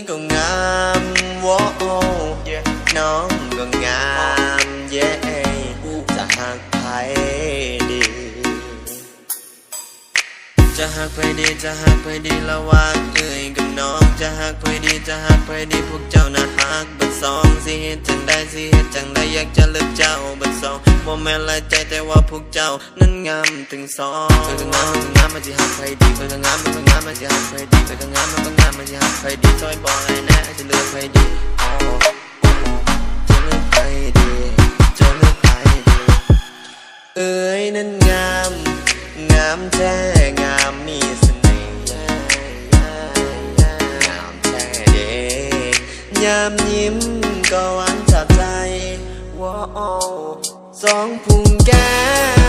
ກໍງາມ ໂອ້ ນ້ອງກໍງາມ ເຢ ຈະຮັກໃຜດີ? ຈະຮັກໃຜດີ ຈະຮັກໃຜດີ ລະຫວ່າງເອື້ອຍກັບນ້ອງ? ຈະຮັກໃຜດີ ຈະຮັກໃຜດີ ພວກເຈົ້າໜ້າຮັກເບິດສອງ. ຊິເຮັດຈັ່ງໃດ ຊິເຮັດຈັ່ງໃດ ຢາກຈະເລືອກເຈົ້າເບິດສອງ. ບໍ່ແມ່ນຫຼາຍໃຈ ແຕ່ວ່າພວກເຈົ້ານັ້ນງາມທັງສອງ. ຂ້ອຍກໍງາມ ມັນກໍງາມ ມັນຊິຮັກໃຜດີ? ຂ້ອຍກໍງາມ ມັນກໍງາມ ມັນຊິຮັກໃຜດີ? ຂ້ອຍກໍງາມ ມັນກໍງາມ ມັນຊິຮັກໃຜດີ? ຊ່ອຍບອກອ້າຍແດ່ ອ້າຍຊິເລືອກໃຜດີ? ໂອ້ ຈະເລືອກໃຜດີ? ຈະເລືອກໃຜດີ? ເອື້ອຍນັ້ນງາມ ງາມແທ້ ງາມມີສະເໜ່ຫ ງາມແທ້ເດ ຍາມຍິ້ມກໍຫວານສະໃຈ ໂອ້ ສອງພຸງແກ້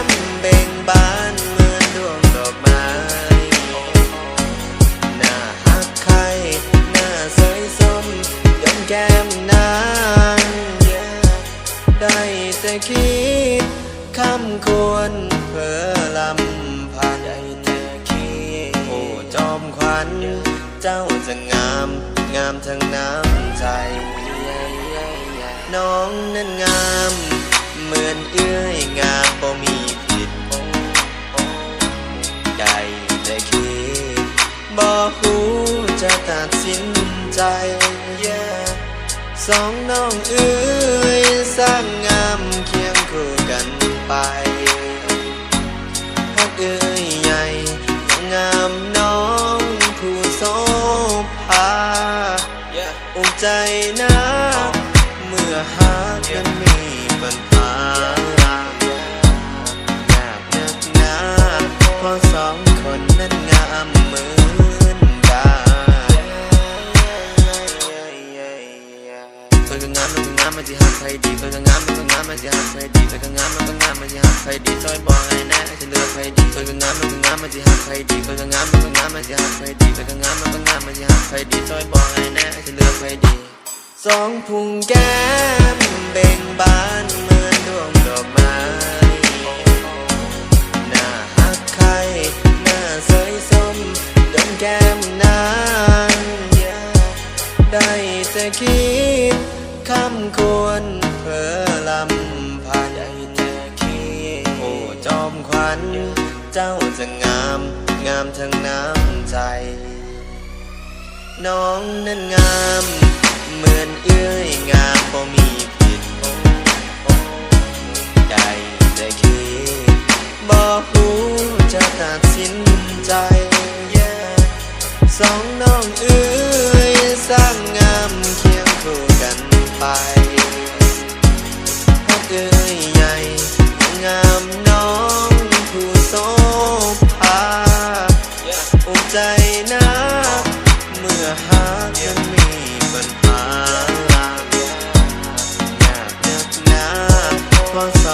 ມເບັ່ງບານເໝືອນດວງດອກໄມ້ ໜ້າຮັກໃຄ ໜ້າເຊີຍຊົມ ດອງແກ້ມນາງ ໄດ້ແຕ່ຄິດ ຄຳຄວນເພີລຳພັນ ໂອ້ ຈອມຂວັນ ເຈົ້າຈະງາມ ງາມທັງນ້ຳໃຈ. ນ້ອງນັ້ນງາມ ເໝືອນເອື້ອຍງາມບໍ່ມີຜິດ ໄດ້ແຕ່ຄິດ ບໍ່ຮູ້ຈະຕັດສິນໃຈ. ສອງນ້ອງເອື້ອຍຊ່າງງາມຄຽງຄູ່ກັນໄປ ຮັກເອື້ອຍໃຫຍ່ ງາມນ້ອງຜູ້ໂສພາ. ອຸກໃຈນາ ເມື່ອຫາກມັນມີບັນຫາ ຍາກໜັກໜາ ເພາະສອງຄົນນັ້ນງາມເໝືອນກັນ. ຂ້ອຍກໍງາມ ມັນກໍງາມ ມັນຊິຮັກໃຜດີ? ຂ້ອຍກໍງາມ ມັນກໍງາມ ມັນຊິຮັກໃຜດີ? ຂ້ອຍກໍງາມ ມັນກໍງາມ ມັນຊິຮັກໃຜດີ? ຊ່ອຍບອກອ້າຍແດ່ ອ້າຍຊິເລືອກໃຜດີ? ຂ້ອຍກໍງາມ ມັນກໍງາມ ມັນຊິຮັກໃຜດີ? ຂ້ອຍກໍງາມ ມັນກໍງາມ ມັນຊິຮັກໃຜດີ? ຂ້ອຍກໍງາມ ມັນກໍງາມ ມັນຊິຮັກໃຜດີ? ຊ່ອຍບອກອ້າຍແດ່ ອ້າຍຊິເລືອກໃຜດີ? ສອງພຸງແກ້ມເບັ່ງບານເໝືອນດວງດອກໄມ້ ໜ້າຮັກໃຄ ໜ້າເຊີຍຊົມ ດອງແກ້ມນາງ ໄດ້ແຕ່ຄິດ ຄຳຄວນເພີລຳພັນ ໂອ້ ຈອມຂວັນ ເຈົ້າຈະງາມ ງາມທັງນ້ຳໃຈ. ນ້ອງນັ້ນງາມ ເໝືອນເອື້ອຍງາມບໍ່ມີຜິດ ໄດ້ແຕ່ຄິດ ບໍ່ຮູ້ຈະຕັດສິນໃຈ. ສອງນ້ອງເອື້ອຍຊ່າງງາມຄຽງຄູ່ກັນໄປ ຮັກເອື້ອຍໃຫຍ່ ງາມນ້ອງຜູ້ໂສພາ. ອຸກໃຈນາ ເມື່ອຫາກຍັງມີບັນຫາ ຍາກໜັກໜາ ເພາະສ